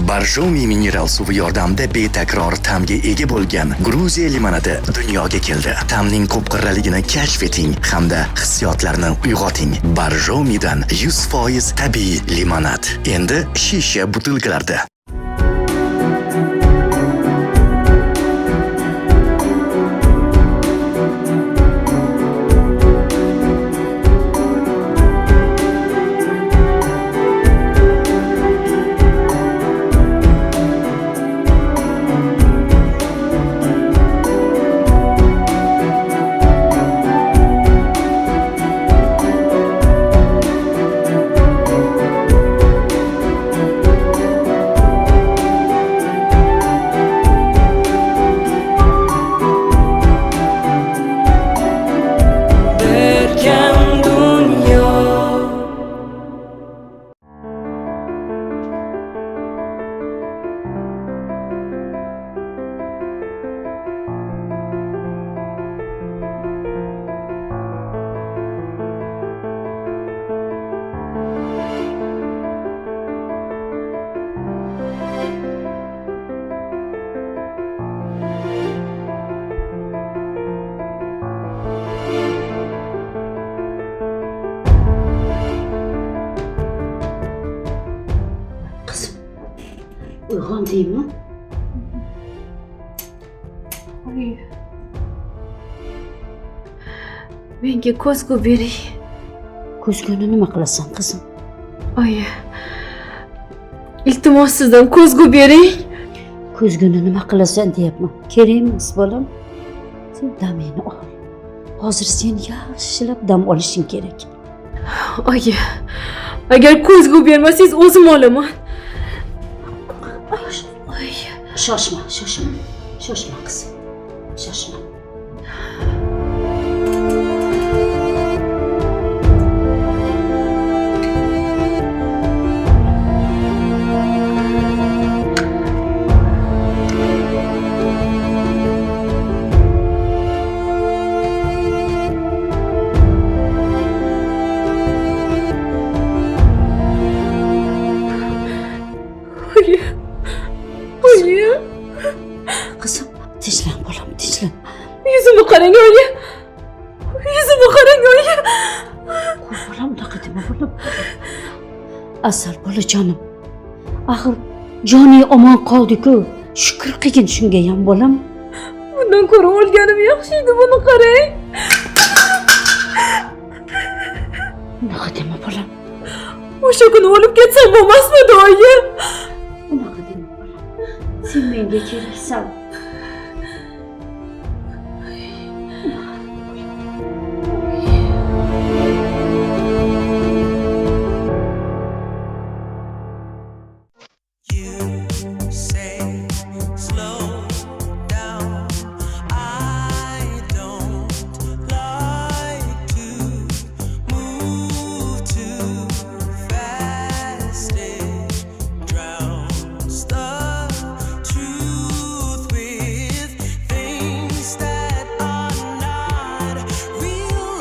Borjomi mineral suvi yordamida betakror ta'mga ega bo'lgan Gruziya limonadi dunyoga keldi. Ta'mning ko'pqirraligini kashf eting hamda hissiyotlarni uyg'oting. Borjomidan 100% tabiiy limonad. Endi shisha butilkalarda. Berkan dunyo. Qizim, uyg'ondingmi? Oy. Menga ko'zgu bering. Ko'zguni nima qilasan, qizim? Oy. Iltimos sizdan ko'zgu bering. Ko'zguni nima qilasan deyapman. Kerak emas, bolam. Sen damingni ol. Hozir sen yaxshilab dam olishing kerak. Oy. Agar ko'zgu bermasangiz o'zim olaman. Oy. Shoshma, shoshma. Shoshma, qizim. Shoshma. Oy. Oy. Qizim, tinchlan, bolam, tinchlan. Yuzimni qarang, oy. Yuzimni qarang, oy. Qo'y bolam, unaqa dema, bolam. Asal bolajonim. Axir joning omon qoldi-ku. Shukr qilgin shunga ham, bolam. Bundan ko'ra o'lganim yaxshi edi, buni qarang. Unaqa dema, bolam. O'sha kuni o'lib ketsam bo'lmasmidi, oyi? Unaqa dema, bolam. Sen menga keraksan. You say slow down. I don't like to move too fast. It drowns the truth with things that are not real.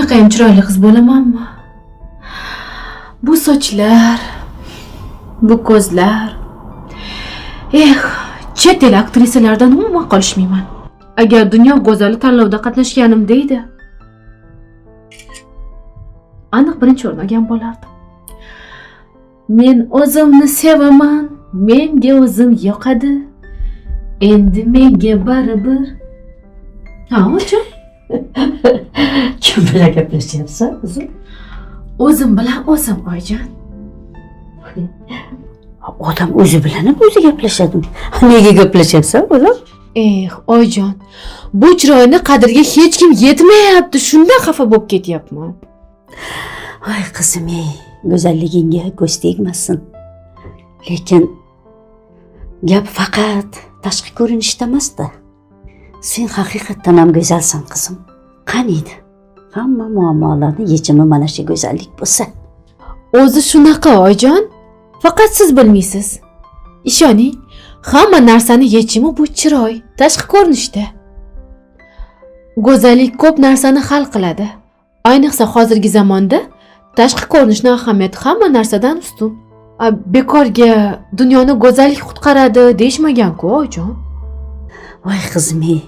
Shunaqa ham chiroyli qiz bo'lamanmi? Bu sochlar, bu ko'zlar. Eh, chet el aktrisalaridan umuman qolishmayman. Agar dunyo go'zali tanlovida qatnashganimda edi, aniq birinchi o'rin olgan bo'lardim. Men o'zimni sevaman, menga o'zim yoqadi. Endi menga baribir. Ha, ochiq. Kim bilan gaplashyapsan, qizim? O'zim bilan o'zim, oyijon. Odam o'zi bilan ham o'zi gaplashadimi? Nega gaplashyapsan, o'g'lim? Eh, oyijon, bu chiroyni qadriga hech kim yetmayapti. Shundan xafa bo'lib ketyapman. Voy qizim, ey, go'zalligingga ko'z tegmasin. Lekin gap faqat tashqi ko'rinishda emas-da. Sen haqiqatdan ham go'zalsan, qizim. Qaniydi? Hamma muammolarni yechimi mana shu go'zallik bo'lsa. O'zi shunaqa, oyijon. Faqat siz bilmaysiz. Ishoning, hamma narsani yechimi bu chiroy, tashqi ko'rinishda. Go'zallik ko'p narsani hal qiladi. Ayniqsa hozirgi zamonda tashqi ko'rinishning ahamiyati hamma narsadan ustun. Bekorga dunyoni go'zallik qutqaradi deyishmagan-ku, oyijon. Voy qizim, ey,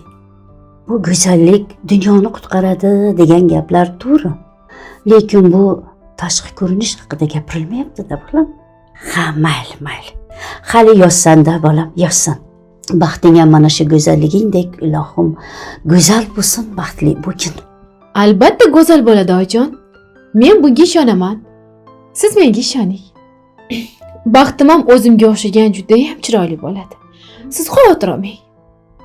bu go'zallik dunyoni qutqaradi degan gaplar to'g'ri. Lekin bu tashqi ko'rinish haqida gapirilmayapti-da, bolam. Ha, mayli, mayli. Hali yozsan-da, bolam, yozsan. Baxting ham mana shu go'zalligingdek, ilohim, go'zal bo'lsin, baxtli bo'lgin. Albatta go'zal bo'ladi, oyijon. Men bunga ishonaman. Siz menga ishoning. Baxtim ham o'zimga o'xshagan juda ham chiroyli bo'ladi. Siz xavotir olmang.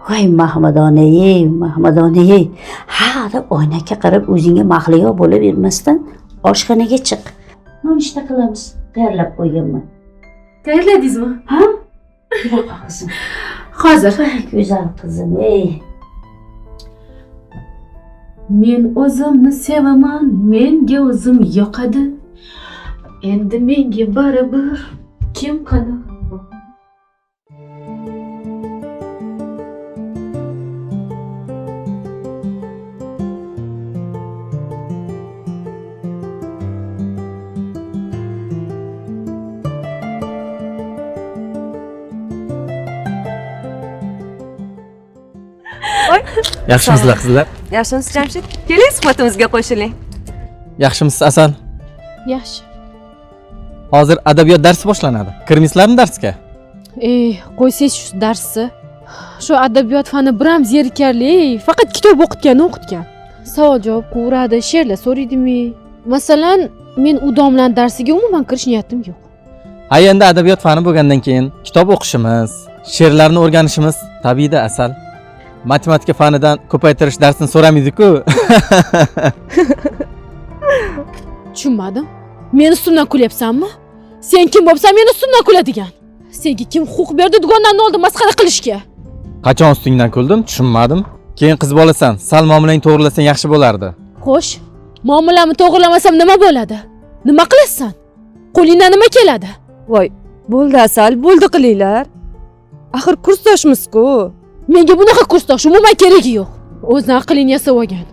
Voy Mahmadona-ey, Mahmadona-ey. Ha, deb oynaga qarab o'zingga mahliyo bo'lib yurmasdan oshxonaga chiq. Nonushta qilamiz. Tayyorlab qo'yganman. Tayyorladingizmi? Ha? Yo'q, qizim. Hozir. Voy go'zal qizim, ey. Men o'zimni sevaman, menga o'zim yoqadi. Endi menga baribir kim qanaqa. Yaxshimisizlar, qizlar? Yaxshimisiz, Jamshid? Keling, suhbatimizga qo'shiling. Yaxshimisiz, Asal? Yaxshi. Hozir adabiyot darsi boshlanadi. Kirmaysizlarmi darsga? Ey, qo'ysangiz shu darsni. Shu adabiyot fani biram zerikarli, faqat kitob o'qitgani o'qitgan. Savol javob qilaveradi, she'rlar so'raydimi? Masalan, men u domlaning darsiga umuman kirish niyatim yo'q. Ha, endi adabiyot fani bo'lgandan keyin kitob o'qishimiz, she'rlarni o'rganishimiz tabiiyda, Asal. Matematika fanidan ko'paytirish darsini so'ramaydi-ku. Tushunmadim. Meni ustimdan kulyapsanmi? Sen kim bo'lsan meni ustimdan kuladigan? Senga kim huquq berdi dugonamni oldin masxara qilishga? Qachon ustingdan kuldim, tushunmadim. Keyin qiz bolasan, sal muomalangni to'g'rilasang yaxshi bo'lardi. Xo'sh, muomalamni to'g'rilamasam nima bo'ladi? Nima qilasan? Qo'lingdan nima keladi? Voy, bo'ldi Asal, bo'ldi qilinglar. Axir kursdoshmiz-ku. Menga bunaqa kursdosh umuman keragi yo'q. O'zini aqlingni yasab olgan.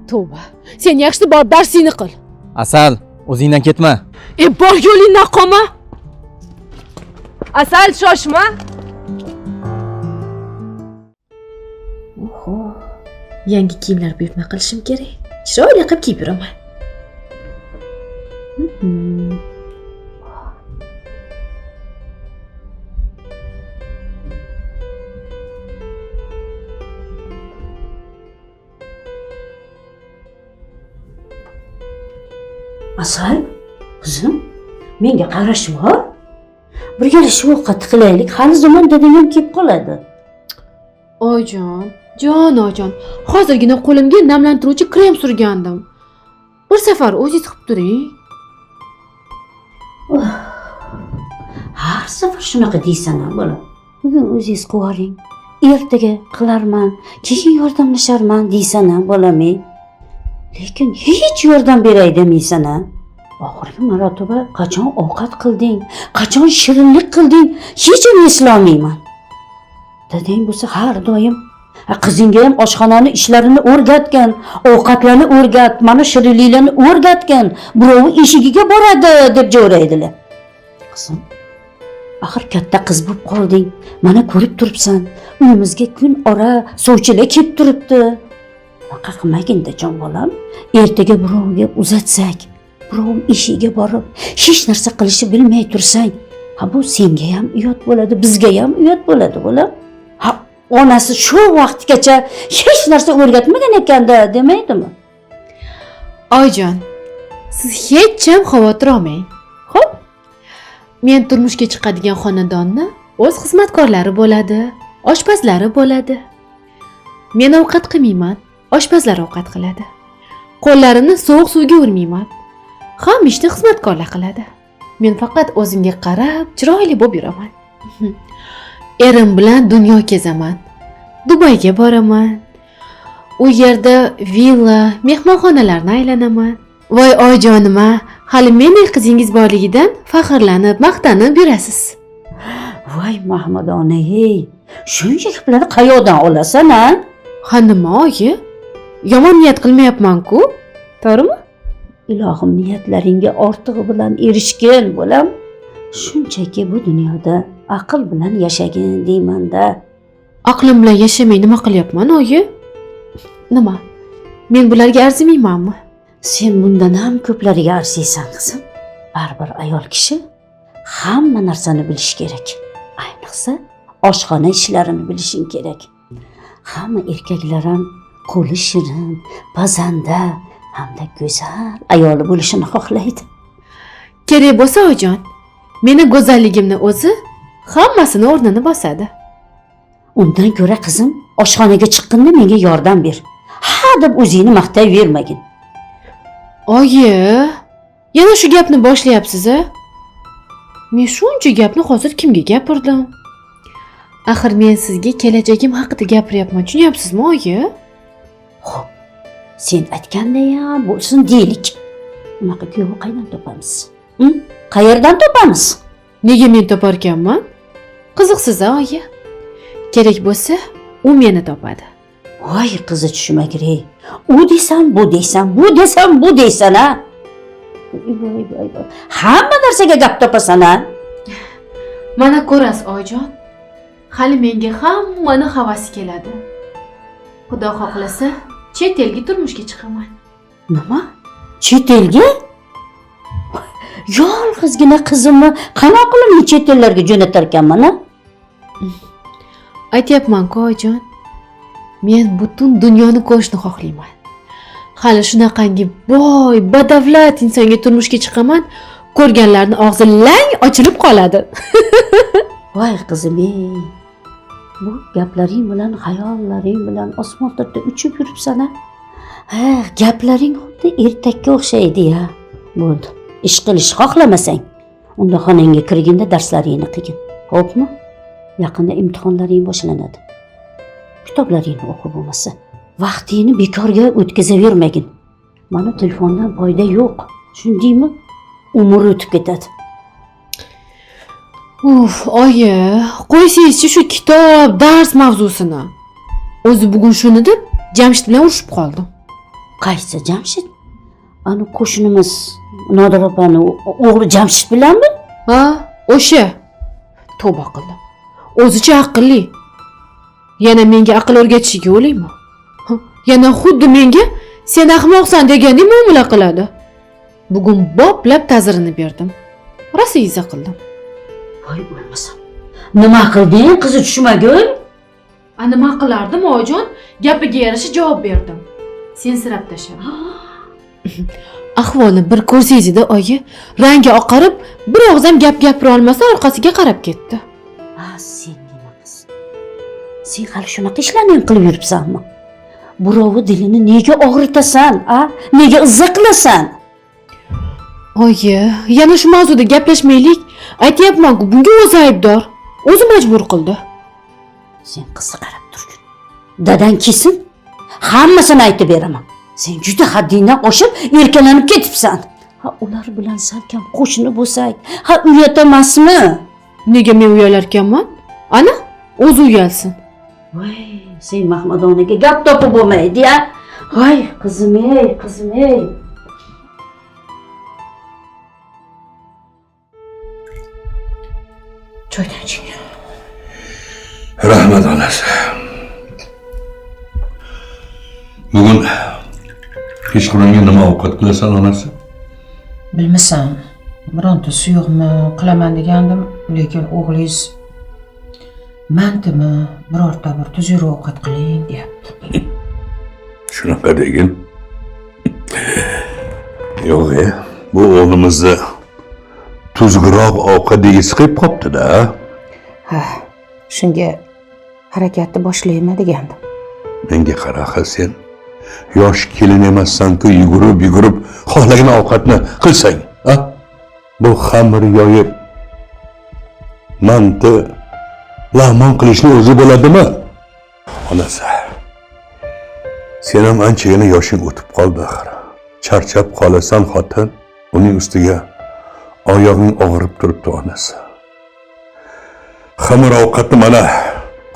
Tavba. Sen yaxshisi borib darsingni qil. Asal, o'zingdan ketma. Bor yo'lingdan qolma. Asal, shoshma. Oho. Yangi kiyimlar buyurtma qilishim kerak. Chiroyli qilib kiyib yuraman. Asal, qizim, menga qarash bor. Birgalashib ovqat qilaylik, hali zamon dadang ham kelib qoladi. Oyijon, jon oyijon, hozirgina qo'limga namlantiruvchi krem surgandim. Bir safar o'zingiz qilib turing. Oh, har safar shunaqa deysan-a, bolam. Bugun o'zingiz qilib oling, ertaga qilarman, keyin yordamlasharman deysan-a, bolam. Ey. Lekin hech yordam beray demaysan-a. Oxirgi marotaba qachon ovqat qilding, qachon shirinlik qilding, hech ham eslolmayman. Dadang bo'lsa har doim Ha, qizingga ham oshxonani ishlarini o'rgatgin, ovqatlarni o'rgat, mana shirinliklarni o'rgatgin, birovi eshigiga boradi deb jo'raydilar. Qizim, axir katta qiz bo'lib qolding. Mana ko'rib turibsan, uyimizga kun ora sovchilar kelib turibdi. Unaqa qilmaginda jon bolam. Ertaga birovga uzatsak, birov eshigiga borib, hech narsa qilishni bilmay tursang, ha bu senga ham uyat bo'ladi, bizga ham uyat bo'ladi, bolam. Ha, onasi shu vaqtgacha hech narsa o'rgatmagan ekanda demaydimi? Oyijon, siz hech ham xavotir olmang. Xo'p? Men turmushga chiqadigan xonadonni o'z xizmatkorlari bo'ladi, oshpazlari bo'ladi. Men ovqat qilmayman, oshpazlar ovqat qiladi. Qo'llarimni sovuq suvga urmayman. Hamma ishni xizmatkorlar qiladi. Men faqat o'zimga qarab, chiroyli bo'lib yuraman. Erim bilan dunyo kezaman. Dubayga boraman. U yerda villa, mehmonxonalarni aylanaman. Voy oyijonim-a, hali mendek qizingiz borligidan faxrlanib, maqtanib yurasiz. Voy Mahmudona, ey, shuncha gaplarni qayoqdan olasan, a? Ha nima oyi? Yomon niyat qilmayapman-ku. To'g'rimi? Ilohim niyatlaringga ortig'i bilan erishgin, bolam. Shunchaki bu dunyoda aql bilan yashagin deyman-da. Aqlim bilan yashamay nima qilyapman oyi? Nima? Men bularga arzimaymanmi? Sen bundan ham ko'plariga arziysan, qizim. Baribir ayol kishi hamma narsani bilishi kerak. Ayniqsa oshxona ishlarini bilishing kerak. Hamma erkaklar ham qo'li shirin, pazanda hamda go'zal ayoli bo'lishini xohlaydi. Kerak bo'lsa oyijon, meni go'zalligimni o'zi hammasini o'rnini bosadi. Undan ko'ra qizim, oshxonaga chiqqinda menga yordam ber. Ha deb o'zingni maqtayvermagin. Oyi, yana shu gapni boshlayapsiz-a? Men shuncha gapni hozir kimga gapirdim? Axir men sizga kelajagim haqida gapiryapman, tushunyapsizmi, oyi? Xo'p, sen aytgandayam bo'lsin deylik. Unaqa kuyovni qayerdan topamiz? Qayerdan topamiz? Nega men toparkanman? Qiziqsiz-a, oyi? Kerak bo'lsa, u meni topadi. Voy qizi tushmagir ey. U desam, bu desam, bu desam, bu deysan a. Voy voy voy. Hamma narsaga gap topasan a. Mana ko'rasiz, oyijon. Hali menga hammani havasi keladi. Xudo xohlasa, chet elga turmushga chiqaman. Nima? Chet elga? Yolg'izgina qizimni qanaqa qilib men chet ellarga jo'natarkanman a? Aytyapman-ku, oyijon. Men butun dunyoni ko'rishni xohlayman. Hali shunaqangi boy, badavlat insonga turmushga chiqaman, ko'rganlarni og'zi lang ochilib qoladi. Voy qizim ey. Bu gaplaring bilan, xayollaring bilan osmonlarda uchib yuribsan a. Ha, gaplaring xuddi ertakka o'xshaydi ya. Bo'ldi. Ish qilish xohlamasang, unda xonangga kirginda darslaringni qilgin. Xo'pmi? Yaqinda imtihonlaring boshlanadi. Kitoblaringni o'qi bo'lmasa. Vaqtingni bekorga o'tkazavermagin. Mana telefondan foyda yo'q. Tushundingmi? Umr o'tib ketadi. Uf, oyi, qo'ysangizchi shu kitob, dars mavzusini. O'zi bugun shuni deb Jamshid bilan urushib qoldim. Qaysi Jamshid? Ani qo'shnimiz Nodir opani o'g'li Jamshid bilanmi? Ha, o'sha. Tavba qildim. O'zicha aqlli. Yana menga aql o'rgatishiga o'ylayman. Ha, yana xuddi menga sen ahmoqsan degandek muomala qiladi. Bugun boplab ta'zirini berdim. Rosa iza qildim. Voy o'lmasam. Nima qilding qizi tushmagul? A nima qilardim, oyijon? Gapiga yarasha javob berdim. Sensirab tashladi. Ahvolni bir ko'rsangiz edi, oyi, rangi oqarib, bir og'iz ham gap gapira olmasdan orqasiga qarab ketdi. Ha, sengina qiz. Sen hali shunaqa ishlarni ham qilib yuribsanmi? Birovi dilini nega og'ritasan, a? Nega izza qilasan? Oyi, yana shu mavzuda gaplashmaylik. Aytyapman-ku, bunga o'zi aybdor. O'zi majbur qildi. Sen qizni qarab turgin. Dadang kelsin, hammasini aytib beraman. Sen juda haddingdan oshib, erkalanib ketibsan. Ha, ular bilan salkam qo'shni bo'lsak, ha uyat emasmi? Nega men uyalarkanman? Ana, o'zi uyalsin. Voy, sen Mahmadonaga gap topib bo'lmaydi ya. Voy, qizim ey, qizim ey. Choydan iching. Rahmat onasi. Bugun kechqurunga nima ovqat qilasan onasi? Bilmasam, bironta suyuqmi qilaman degandim, lekin o'g'lingiz mantimi birorta bir tuzukroq ovqat qiling deyapti. Shunaqa degin. Yo'q, bu o'g'limizni tuzukroq ovqat degisi qilib qopti-da. Ha, shunga harakatni boshlaymi degandim. Menga qara, axir sen yosh kelin emassan-ku, yugurib-yugurib xohlagan ovqatni qilsang, a? Bu xamir yoyib manti lag'mon qilishni o'zi bo'ladimi? Onasi, sen ham anchagina yoshing o'tib qoldi axir. Charchab qolasan xotin, uning ustiga oyog'ing og'rib turibdi onasi. Xamir ovqatni mana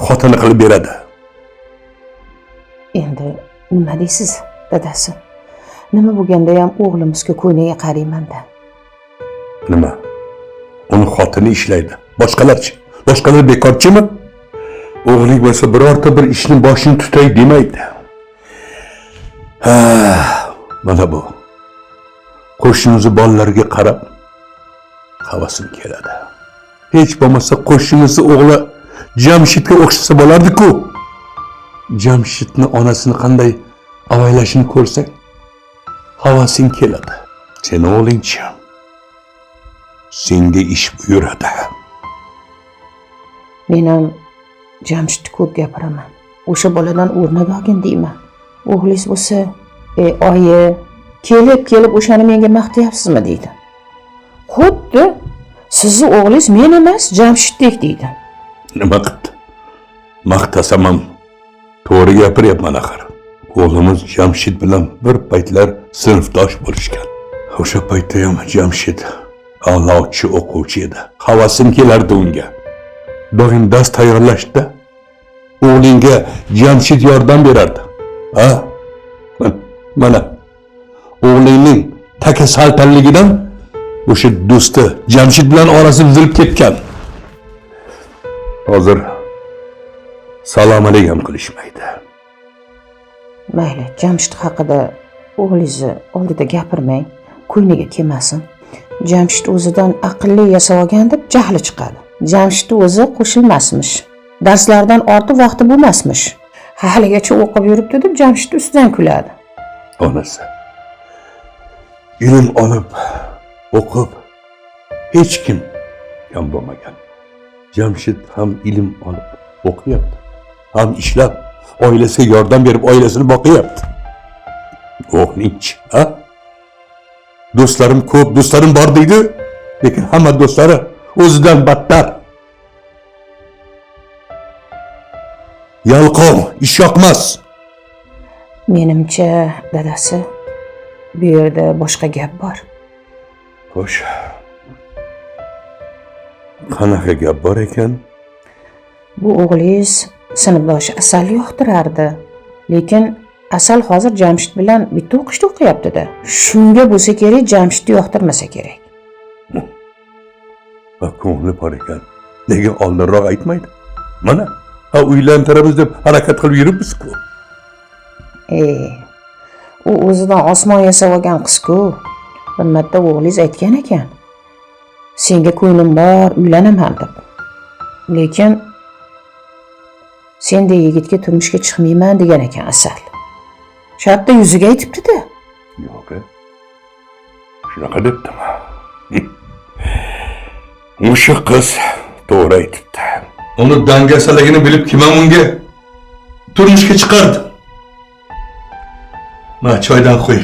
xotini qilib beradi. Endi nima deysiz, dadasi? Nima bo'lganda ham o'g'limizga ko'ynaga qarayman-da. Nima? Uni xotini ishlaydi. Boshqalarchi? Boshqalar bekorchimi? O'g'ling bo'lsa birorta bir ishni boshini tutay demaydi. Ha, mana bu. Qo'shnimizni bolalariga qarab havasim keladi. Hech bo'lmasa qo'shnimizni o'g'li Jamshidga o'xshasa bo'lardi-ku. Jamshidni onasini qanday avaylashini ko'rsang, havasing keladi. Seni o'g'lingchi senga ish buyuradi. Men ham Jamshidni ko'p gapiraman. O'sha boladan o'rnak olgin deyman. O'g'lingiz bo'lsa, oyi, kelib-kelib o'shani menga maqtayapsizmi deydi. Xuddi sizni o'g'lingiz men emas, Jamshiddek deydi. Nima qildi? Maqtasam ham to'g'ri gapiryapman axir. O'g'limiz Jamshid bilan bir paytlar sinfdosh bo'lishgan. O'sha paytda ham Jamshid a'lochi o'quvchi edi. Havasim kelardi unga. Doim dars tayyorlashda o'g'lingga Jamshid yordam berardi. Ha? Mana o'g'lingning taka saltanligidan o'sha do'sti Jamshid bilan orasi buzilib ketgan. Hozir salom alik ham qilishmaydi. Mayli, Jamshid haqida o'g'lingizni oldida gapirmang, ko'ngliga kelmasin. Jamshid o'zidan aqlli yasab olgan deb jahli chiqadi. Jamshid o'zi qo'shilmasmish. Darslardan ortiq vaqti bo'lmasmish. Haligacha o'qib yuribdi deb Jamshid ustidan kuladi. Onasi, ilm olib, o'qib hech kim kam bo'lmagan. Jamshid ham ilm olib o'qiyapti, ham ishlab oilasiga yordam berib oilasini boqyapti. O'g'lingchi, ha? Do'stlarim ko'p, do'stlarim bor deydi, lekin hamma do'stlari o'zidan battar. Yalqov, ish yoqmas. Menimcha, dadasi, bu yerda boshqa gap bor. Xo'sh. Qanaqa gap bor ekan? Bu o'g'lingiz sinfdoshi Asalni yoqtirardi. Lekin Asal hozir Jamshid bilan bitta o'qishda o'qiyapti-da. Shunga bo'lsa kerak, Jamshidni yoqtirmasa kerak. Va ko'ngli bor ekan. Nega oldinroq aytmaydi? Mana, ha uylantiramiz deb harakat qilib yuribmiz-ku. U o'zidan osmon yasab olgan qiz-ku. Bir marta o'g'lingiz aytgan ekan. Senga ko'nglim bor, uylanaman deb. Lekin sendek yigitga turmushga chiqmayman degan ekan Asal. Shartta yuziga aytibdi-da. Yo'q, shunaqa debdimi? O'sha qiz to'g'ri aytibdi. Uni dangasaligini bilib kim ham unga turmushga chiqardi? Ma choydan qo'y.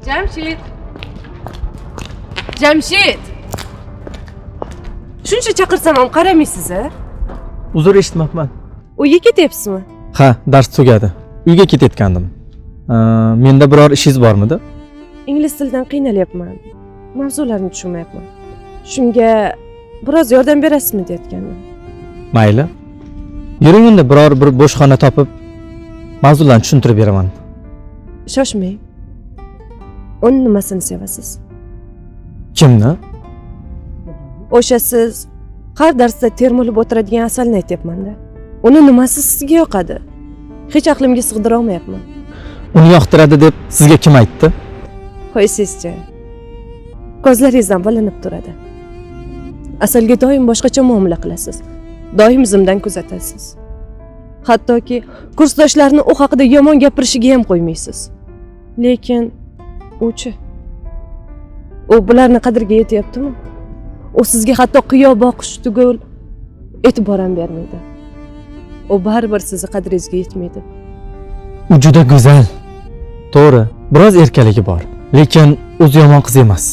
Jamshid. Jamshid. Shuncha chaqirsam ham qaramaysiz a? Uzr, eshitmabman. Uyga ketyapsizmi? Ha, dars tugadi. Uyga ketayotgandim. Menda biror ishingiz bormidi? Ingliz tilidan qiynalyapman. Mavzularni tushunmayapman. Shunga Biroz yordam berasizmi deyotgandim. Mayli. Yuring unda, biror bir bo'sh xona topib mavzularni tushuntirib beraman. Shoshmang. Uni nimasini sevasiz? Kimni? O'sha siz har darsda termilib o'tiradigan Asalni aytyapman-da. Uni nimasi sizga yoqadi? Hech aqlimga sig'dira olmayapman. Uni yoqtiradi deb sizga kim aytdi? Qo'y sizchi. Ko'zlaringizdan bilinib turadi. Asalga doim boshqacha muomala qilasiz. Doim zimdan kuzatasiz. Hattoki kursdoshlarni u haqida yomon gapirishiga ham qo'ymaysiz. Lekin uchi, u bularni qadriga yetyaptimi? U sizga hatto qiyo boqish tugul e'tibor ham bermaydi. U baribir sizni qadringizga yetmaydi. U juda go'zal. To'g'ri, biroz erkaligi bor, lekin o'zi yomon qiz emas.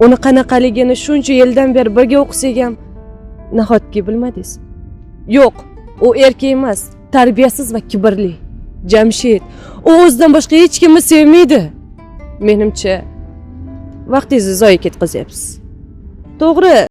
Uni qanaqaligini shuncha yildan beri birga o'qisak ham nahotki bilmadingiz? Yo'q, u erkak emas, tarbiyasiz va kibrli. Jamshid, u o'zidan boshqa hech kimni sevmaydi. Menimcha, vaqtingizni zoya ketkazyapsiz. To'g'ri.